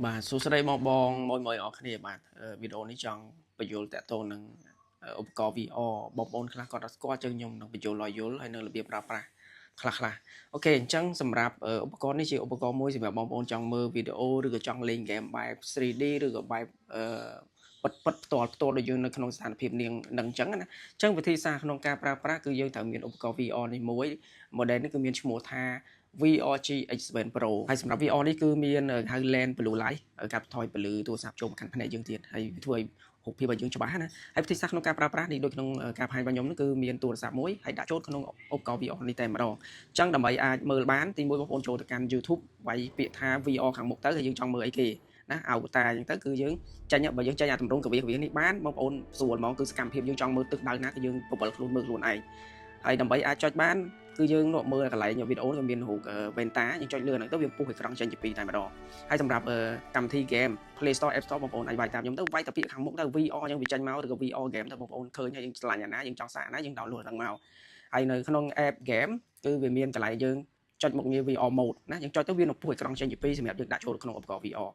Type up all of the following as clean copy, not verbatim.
បាទសួស្តីបងបងមួយមួយអរគ្នាបាទវីដេអូនេះចង់ពន្យល់តាក់ទងនឹងឧបករណ៍ VR បងប្អូនខ្លះគាត់អត់ស្គាល់ចឹងខ្ញុំនឹងពន្យល់ឲ្យយល់ហើយនឹងរបៀបប្រើប្រាស់ខ្លះខ្លះOK អញ្ចឹងសម្រាប់ឧបករណ៍នេះជាឧបករណ៍មួយសម្រាប់បងប្អូនចង់មើលវីដេអូឬក៏ចង់លេងហ្គេមបែប 3D ឬក៏បែបអឺពិតពិតផ្ទាល់ផ្ទាល់ដូចយើងនៅក្នុងស្ថានភាពនាងនឹងអញ្ចឹងណាអញ្ចឹងវិធីសាស្ត្រក្នុងការប្រើប្រាស់គឺយើងត្រូវមានឧបករណ៍ VR នេះមួយ model នេះគឺមានឈ្មោះថា VRG X7 Pro ហើយសម្រាប់ VR នេះគឺមានហៅ lens blue light កាត់បន្ថយពន្លឺទូរស័ព្ទចូលមកកាន់ភ្នែកយើងទៀតហើយវាធ្វើឲ្យរូបភាពឲ្យយើងច្បាស់ណាហើយវិធីសាស្ត្រក្នុងការប្រើប្រាស់នេះដូចក្នុងការបង្ហាញរបស់ខ្ញុំនោះគឺមានទូរស័ព្ទមួយហើយដាក់ចូលក្នុងឧបករណ៍ VR នេះតែម្ដងអញ្ចឹងដើម្បីអាចមើលបានទីមួយបងប្អូនចូលទៅកាន់ YouTube វាយពាក្យថា VR ខាងមុខទៅហើយយើងចង់មើលអីគេណាអវតាអញ្ចឹងទៅគឺយើងចាញ់បើយើងចាញ់អាតម្រងកវីកវីនេះបានបងប្អូនស្រួលហ្មងគឺសកម្មភាពយើងចង់មើលទឹកដៅណាគឺយើងពវល់ខ្លួនមើលខ្លួនឯងហើយដើម្បីអាចចុចបានគឺយើងនោះមើលកន្លែងវីដេអូគឺមានរូបវ៉ែនតាយើងចុចលឿនហ្នឹងទៅវាពុះអេក្រង់ចេញជាពីរតែម្ដងហើយសម្រាប់កម្មវិធី game Play Store App Store បងប្អូនអាចវាយតាមខ្ញុំទៅវាយតែពាក្យខាងមុខទៅ VR អញ្ចឹងវាចេញមកឬក៏ VR game ទៅបងប្អូនឃើញហើយយើងឆ្លាញ់អាណាយើងចង់សាកអាណាយើង download ហ្នឹងមកហើយនៅក្នុង app game គឺវាមានកន្លែងយើងចុចមុខងារ VR mode ណាយើងចុចទៅវានឹងពុះអេក្រង់ចេញជាពីរសម្រាប់យើងដាក់ចូលក្នុងឧបករណ៍ VR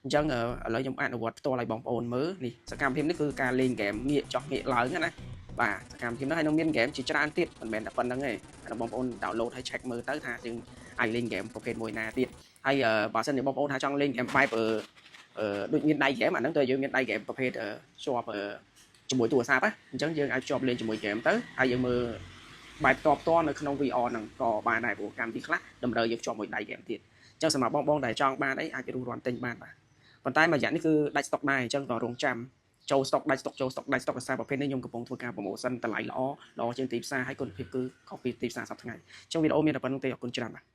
អញ្ចឹងឥឡូវខ្ញុំអនុវត្តផ្ទាល់ឲ្យបងប្អូនមើលនេះសកម្មភាពនេះគឺការលេងហ្គេមងាកចោះងាកឡើងណាបាទសកម្មភាពនោះហើយនឹងមានហ្គេមជាច្រើនទៀតមិនមែនតែប៉ុណ្្នឹងទេហើយបងប្អូន download ហើយ check មើលទៅថាយើងអាចលេងហ្គេមប្រភេទមួយណាទៀតហើយបើសិនជាបងប្អូនថាចង់លេងហ្គេមបែបអឺដូចមានដៃហ្គេមអាហ្នឹងទៅយើងមានដៃហ្គេមប្រភេទជាប់ជាមួយទូរស័ព្ទណាអញ្ចឹងយើងអាចជាប់លេងជាមួយហ្គេមទៅហើយយើងមើលបែបតបតនៅក្នុង VR ហ្នឹងក៏បានដែរព្រោះកម្មវិធីខ្លះតម្រូវយើងជាប់មួយដៃហ្គេមទៀតអញ្ចឹងសម្រាប់បងបងដែលចង់បានអីអាចរុះរាន់ទិញបានបាទប៉ុន្តែមួយរយៈនេះគឺដាច់ស្តុកដែរអញ្ចឹងក៏រងចាំចូលស្តុកដាច់ស្តុកចូលស្តុកដាច់ស្តុកដោយសារប្រភេទនេះខ្ញុំកំពុងធ្វើការ promotion តម្លៃល្អល្អជាងទីផ្សារហើយគុណភាពគឺខុសពីទីផ្សារសប្តាហ៍ថ្ងៃអញ្ចឹងវីដេអូមានតែប៉ុណ្្នឹងទេអរគុណច្រើនបាទ។